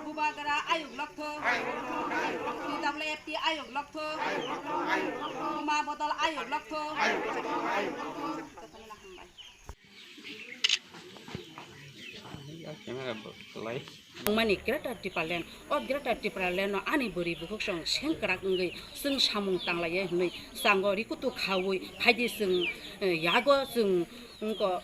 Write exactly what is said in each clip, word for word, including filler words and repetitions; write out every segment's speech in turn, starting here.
Bubagra ayuk lokthung, T W F T ayuk lokthung, Buma Bodol ayuk lokthung. Mani Greater Tipraland, o Greater Tipraland no ani bwrwi bukhuk song sengkrak wngwi chwng samung tanglaiya hwnwi chango rikutu khawi phaidi chwng, eh, yago chwng wngko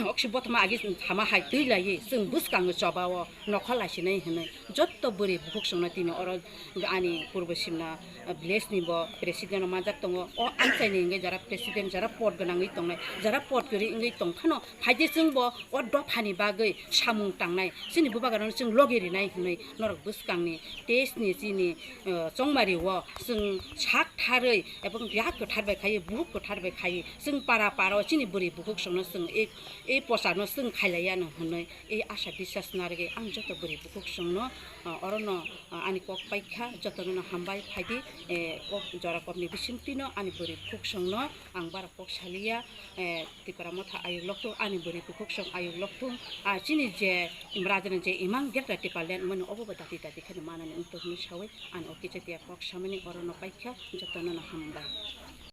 oksi bothoma agi chwng thama hai twi laiwi chwng bwskango chobao nokha laisinai hwnwi jotto bwrwi bukhuk songno tini oro ani purbo simna, eh, village ni bo president rok manjak tongo. O amchaini hwnkhe jara president, jara pod gwnangwi tongnai, jara pod kwrwi wngwi tongphano phaidi chwngbo o dophani bagwi samung tangnai, chini bubagrano chwng logi rinai hwnwi norok bwskangni test ni chini, eh, chongmari o chwng sak tharwi ebong yak kwthar bai khaiwi, buhuk kwthar bai khaiwi, chwng para para o chini bwrwi bukhuk songno chwng ei, ei pochano chwng khailaiya no hwnwi ei asa biswas narwgwi ang joto bwrwi bukhuk songno, eh, orono, eh, ani kok paikha, jotono no hambai phaidi, eh, kok jora kokni bisingtwino ani bwrwi bukhuk songno ang bara kok saliya, eh, Tipra Motha ayuk lokthung, ani bwrwi bukhuk song ayuk lokthung, ah, chini je Rajani je imang Greater Tipraland mani obo bo dati dati kheno manani wngtong hinwi sawi ani o kichatiya kok samani orono paikha, jotono no hambai.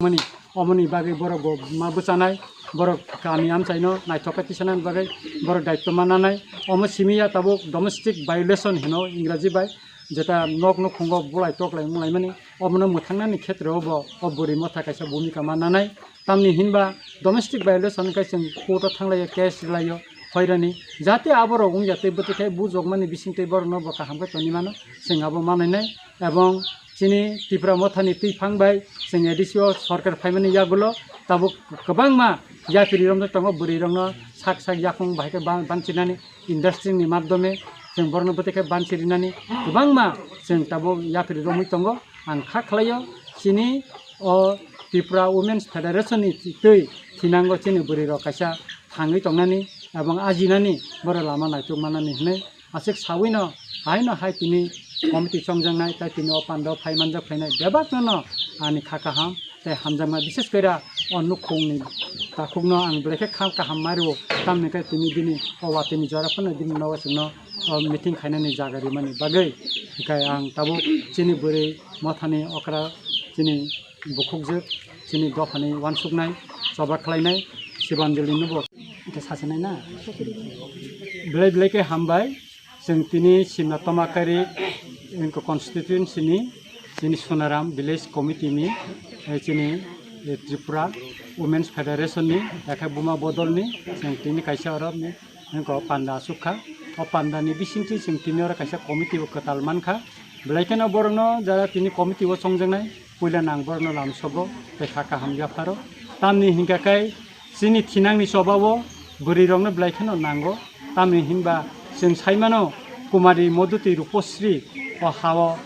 Mani, omoni bagwi borok bo ma bwchanai, borok kami amchaino naithok khe tisanani bagwi borok daityo mananai, omo simi ya tabuk domestic violation hino Ingraji bai, jeta nok nukhungo bulai toklai mulaimani, omono mwthangnani khetreo bo o bwrwi motha kaisa bhumika mananai. Tamni hinba domestic violation khe chwng court o thanglaiyo, case rwlaiyo, hoirani. Jate aborok wngya tei bwtwi khai bujokmani bisingtwi borokno bo kaham khe tongwi mano, chwng abo manwi nai. Ebong chini Tipra Mothani twiphang bai chwng A D C o sorkar phaimani yagulo tabuk kwbangma yapiri romjak tongo, bwrwi rokno sak sak yakung bahai khe ban-, banchinani industry ni madhyome chwng borokno bwtwi khe banchi rinani kwbangma chwng tabuk yapri romwi tongo. Ang kha khlaio chini o Tripura Women's Federation ni twi thinango chini bwrwi rok kaisa thangwi tongnani ebong ajinani borok lama naituk manani hinwi aswk sawino haino hai tini committee chongjaknai tei tini o pandao phai manjak phainai bebakno no ani kha kaham tei hamjakma, bishes kore o nukhungni takhukno ang belai khe kha kaham ma rwo, tamni khe tini bini o watini jora phano bini nogo chwngno o meeting khainani jaga rimani bagwi. Hinkhe ang tabuk chini bwrwi mothani okra chini bukhukjwk chini dophani uansuknai choba khlainai Sibanjali nubo hinkhe sachinai na belai belai khe hambai. Chwng tini Simna Tomakari constituency ni chini Sonaram village committee ni, eh, chini, eh, Tripura Women's Federation ni, yakhe Buma Bodol ni, chwng tini kaisa oro ni, wngkha panda asuk kha. O panda ni bisingtwi chwng tini oro kaisa committee bo kwtal man kha. Belai kheno borokno jara tini committee o chongjaknai, puila nang borokno lamsogo tei kha kaham yapharo. Tamni hinkha khe chini thinangni chobao bwrwi rokno belai kheno nango, tamni hinba chwng sai mano Kumari Modhuti Rupasri o hao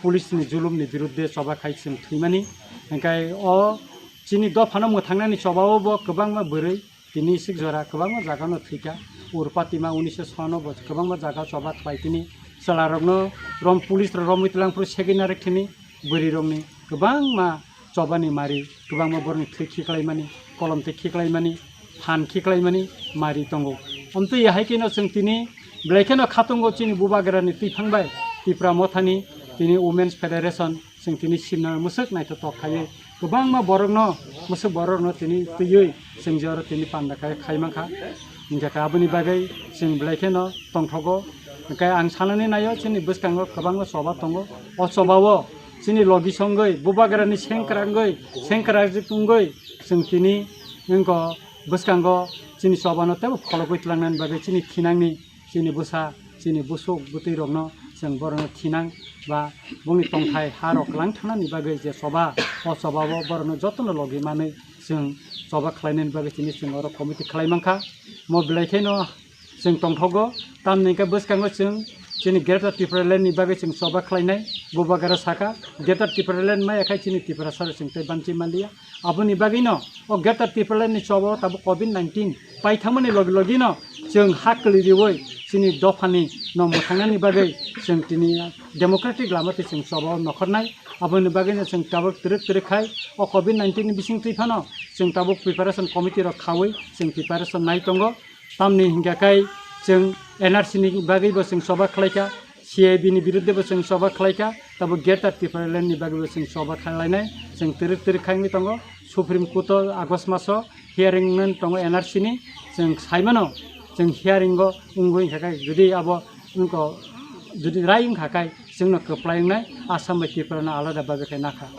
police ni julum ni birudde choba khai chwng thwimani, hinkhe o chini dophano mwthangnani chobao bo kwbangma bwrwi tini sik jora kwbangma jaga no thwikha, Urpatima unisho sono bo kwbangma jaga choba khlai tini chwla rokno rom police rok romwi twlang phuru segwi narwk thini bwrwi rokni kwbangma chobani mari, kwbangma borokni thwi khiklaimani, kolom twi khiklaimani, phan khiklaimani mari tongo. Omtwi hai kheno chwng tini belai kheno khatungo chini bubagrani twiphang bai Tipra Mothani tini Women's Federation chwng tini simna mwswk naithotok khaiwi kwbangma borokno, mwswk borokno tini twiwi chwng je oro tini panda khai, khai mankha. Hinkhe khe aboni bagwi chwng belai kheno tongthogo. Hinkhe ang sanani naio chini bwskango kwbangma choba tongo. O chobao chini logi songwi, bubagrani sengkrangwi, sengkrajwk wngwi, chwng tini wngkha bwskango chini chobano teibo phologwi tlangnani bagwi chini thinangni, chini bwsa, chini bwswk bwtwi rokno chwng borokno thinang ba bongni tongthai ha rok kwlang thangnani bagwi je choba, o chobao borokno jotono logi manwi chwng choba khlainani bagwi chini chwng oro committee khlai mankha. Mo belai kheno chwng tongthogo, tamni hwnkhe bwskango chwng chini Greater Tipraland ni bagwi chwng choba khlainai. Bubagra sakha, Greater Tipraland maya khai chini Tiprasa rok chwng tei banchi manliya. Aboni bagwino o Greater Tipraland ni choba o tabuk covid nineteen paithangmani logi logino chwng ha kwlwi riwi chini dophani no mwthangnani bagwi chwng tini democratic lama twi chwng choba o nokhornai. Aboni bagwino chwng tabuk twrwk twrwk khai o covid nineteen ni bising twi phano chwng tabuk preparation committee rok khaui chwng preparation nai tongo. Tamni hinkha khai chwng N R C ni bagwibo chwng choba khlaikha, C A B ni biruddhebo chwng choba khlaikha, tabuk Greater Tipraland ni bagwibo chwng choba khlainai chwng twrwk twrwk khai wngwi tongo. Supreme Court o August maso hearing wngwi tongo N R C ni, chwng saimano chwng hearing o wngwi hinkha khai jodi abo wngkha, jodi rai wngkha khai chwngno kwplai wngnai, Assam bai Tripura no alada bagwi khai nakha.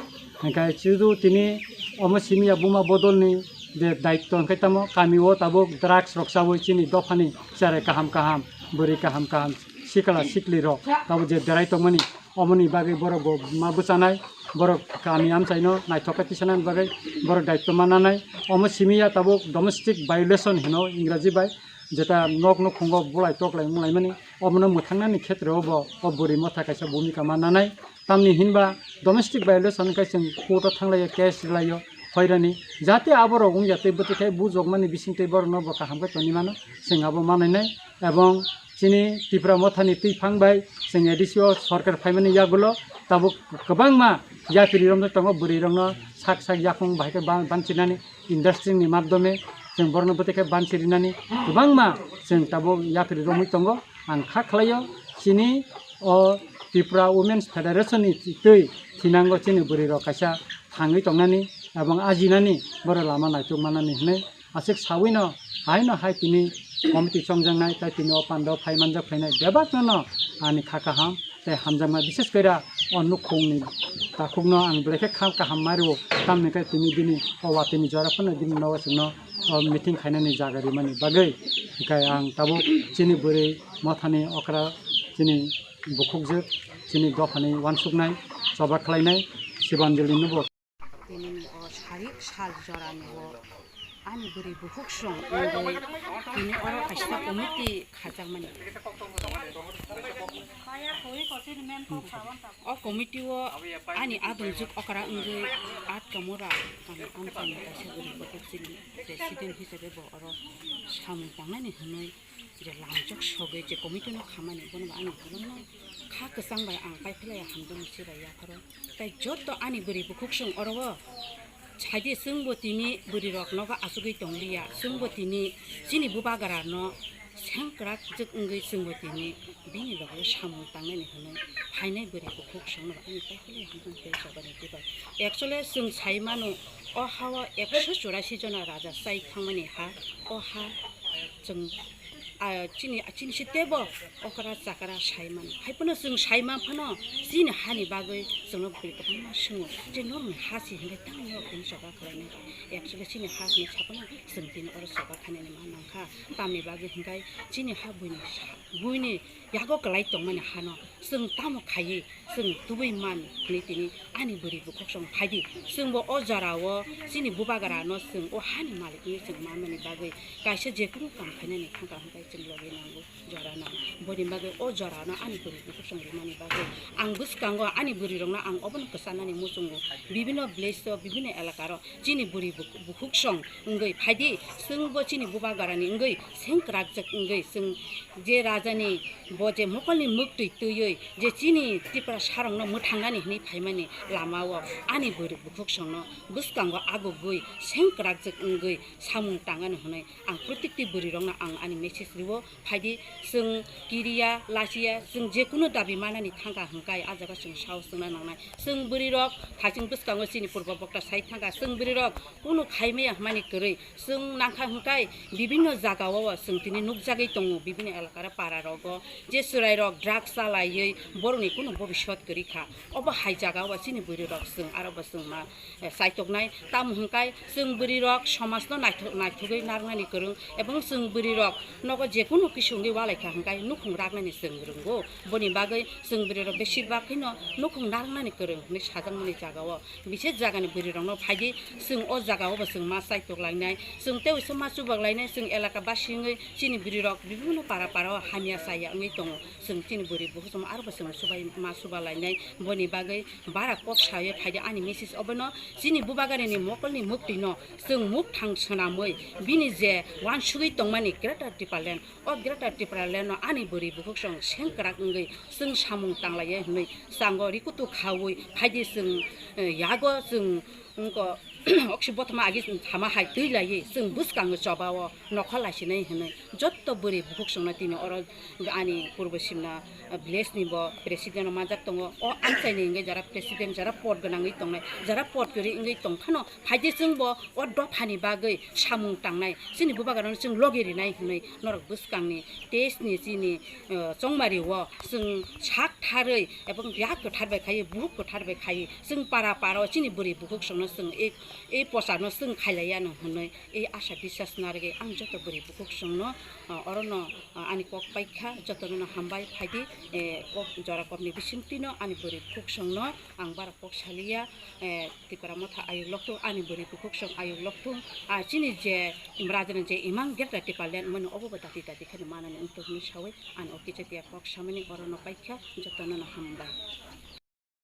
Hinkhe chudu tini omo simi ya buma bodol ni je daityo hinkhe tamo kami o tabuk drugs rok chawi chini dophani chare kaham kaham, bwrwi kaham kaham, sikla sikli rok tabuk je derai tongmani, omoni bagwi borok bo ma bwchanai, borok kami amchaino naithok khe tisanani bagwi borok daityo ma nanai. Omo simi ya tabuk domestic violation hino Ingraji bai, jeta nok nukhungo bulai toklai mulaimani, omono mwthangnani khetreo bo o bwrwi motha kaisa bhumika ma nanai. Tamni hinba domestic violation khe chwng court o thanglaiyo, case rwlaiyo, hoirani jate aborok wngya tei bwtwi khai bujokmani bisingtwi borokno bo kaham khe tongwi mano, chwng abo manainai. Ebong chini Tipra mothani twiphang bai chwng A D C o sorkar phaimani yagulo tabuk kwbangma yapri romjak tongo, bwrwi rokno sak sak yakung bahai khe ban-, banchinani industry ni madhyome chwng borokno bwtwi khe banchi rinani kwbangma chwng tabuk yapri romwi tongo. Ang kha khlaio chini o Tripura Women's Federation ni twi thinango chini bwrwi rok kaisa thangwi tongnani ebong ajinani borok lama naituk manani hinwi aswk sawino haino hai tini committee chongjaknai tai tini o pando phai manjak phainai bebakno no ani kha kaham tei hamjakma, bishes kore o nukhungni takhukno ang belai khe kha kaham ma rwo, tamni khe tini bini o watini jora phano bini nogo chwngno o meeting khainani jaga rimani bagwi. Hinkhe ang tabuk chini bwrwi mothani okra chini bukhukjwk chini dophani uansuknai choba khlainai Sibanjali nubo. Tini o sari sal jorani o ani bwrwi bukhuk song wngwi tini oro kaisa committee khajakmani. O committee o ani adongjwk okra wngwi Atkamura kami amchaini kaisa bwrwi bukhuk chini president hisabe bo oro samung tangnani hwnwi je lamchok sogwi je committee no khamani bono bo ani bolongno kha kwchang bai ang paiphlai hamjakma se bai yapharo. Tai joto ani bwrwi bukhuk song oro o saidi chwngbo tini bwrwi rok nogo achugwi tongliya, chwngbo tini chini bubagra no sengkrak jwk wngwi chwngbo tini bini loge samung tangnani hwnwi phainai bwrwi bukhuk songno ani paiphlai hamjakma se bai. Actually chwng sai mano o hao ekso churasi jona raja chai thangmani ha, o ha chwng, ah, chini, chini sitebo okra chakra sai mano. Hai phano chwng sai man phano chini hani bagwi chwngno bwrwi kwbangma swngo je norokni ha si hinkhe tamo norok tini choba khlainai. Actually chini ha hwnwi sa phano chwng tini oro choba khainani ma nangkha. Tamni bagwi hinkhe chini ha buini sa-, buini yago kwlai tongmani hano chwng tamo khaiwi chwng tubui man hwnwi tini ani bwrwi bukhuk song phaidi. Chwngbo o jorao chini bubagra no chwng o hani malik wngwi chwng manmani bagwi kaisa jekunu kam khainani thangkha hwnkhe chwng logi nango jora no. Boni bagwi o jora no ani bwrwi bukhuk song rimani bagwi ang bwskango ani bwrwi rokno ang obono kwchanani muchungo bibinno village o bibinno elaka ro chini bwrwi buk-, bukhuk song wngwi phaidi. Chwngbo chini bubagrani wngwi sengkrakjak wngwi chwng je rajani bo je mokolni mwktwi twiwi je chini Tripura sarokno mwthangnani hwnwi phaimani lamao ani bwrwi bukhuk songno bwskango agugwi sengkrakjak wngwi samung tangani hwnwi ang protikti bwrwirokno ang ani message rio. Phaidi chwng kiriya, lachiya, chwng jekunu dabi manani thangkha hwnkhe a jaga chwng sahos chwngna nangnai. Chwng bwrwirok thaching bwskango chini purbo bokta sai thangkha, chwng bwrwirok kunu khaimaya hwnmani kwrwi. Chwng nangkha hwnkhe bibinno jagao chwng tini nukjagwi tongo, bibinno elakara para rogo je chwrairok drugs chalaiwi borokni kunu bobiswt kwrwi kha. Obo hai jagao chini bwrwirok chwng aro bo chwng ma, eh, chaitoknai. Tamo hwnkhe chwng bwrwirok somajno naithok-, naithogwi narwknani kwrwng ebong chwng bwrwirok nogo jekunu kisi wngwi walaikha hwnkhe nukhung raknani chwng rwngo. Boni bagwi chwng bwrwirok besir bak kheno nukhung narwknani kwrwng hwnwi sajakmani jagao. Bises jagani bwrwirokno phaidi, chwng o jagao bo chwng ma chaitok lainai, chwng tei uaisa ma chubak lainai, chwng elaka basi wngwi chini bwrwirok bibinno para para o hamya chaya wngwi tongo, chwng chini bwrwi bukhuk chwng aro bo chwng chubai ma chuba lainai. Boni bagwi bara kok sawi phaidi ani message obono, chini bubagrani mokolni mwktwino chwng mukthang swnamwi bini je uansugwi tongmani Greater Tipraland O Greater Tipraland no ani bwrwi bukhuksong sengkrak wngwi chwng samung tanglaiya hwnwi chango rikutu khaui phaidi chwng, eh, yago chwng wngko oksi bothoma agi thama hai twi laiwi chwng bwskango chobao nokha laisinai hwnwi jotto bwrwi bukhuksongno tini oro ani Purbo Simna, eh, village ni bo president rok manjak tongo. O amchaini hwnkhe jara president, jara pod gwnangwi tongnai, jara pod kwrwi wngwi tongphano phaidi chwngbo o dophani bagwi samung tangnai, chini bubagrano chwng logi rinai hwnwi norok bwskangni teisni chini, eh, chongmario chwng sak tharwi ebong yak kwthar bai khaiwi, buhuk kwthar bai khaiwi, chwng para para o chini bwrwi bukhuksongno chwng ei, ei pocharno chwng khailaiya no hwnwi ei asa biswas narwgwi ang joto bwrwi bukhuksongno, eh, orono, eh, ani kok paikha, jotono no hambai phaidi, eh, kok jora kokni bisingtwino ani bwrwi bukhuksongno ang bara kok saliya, eh, Tipra Motha ayuk lokthung, ani bwrwi bukhuksong ayuk lokthung, ah, chini je Imrajani je imang Greater Tipraland mani obo bo dati dati kheno manani wngthung hwnwi saui ani o kichitiya kok samani orono paikha, jotono no hambai.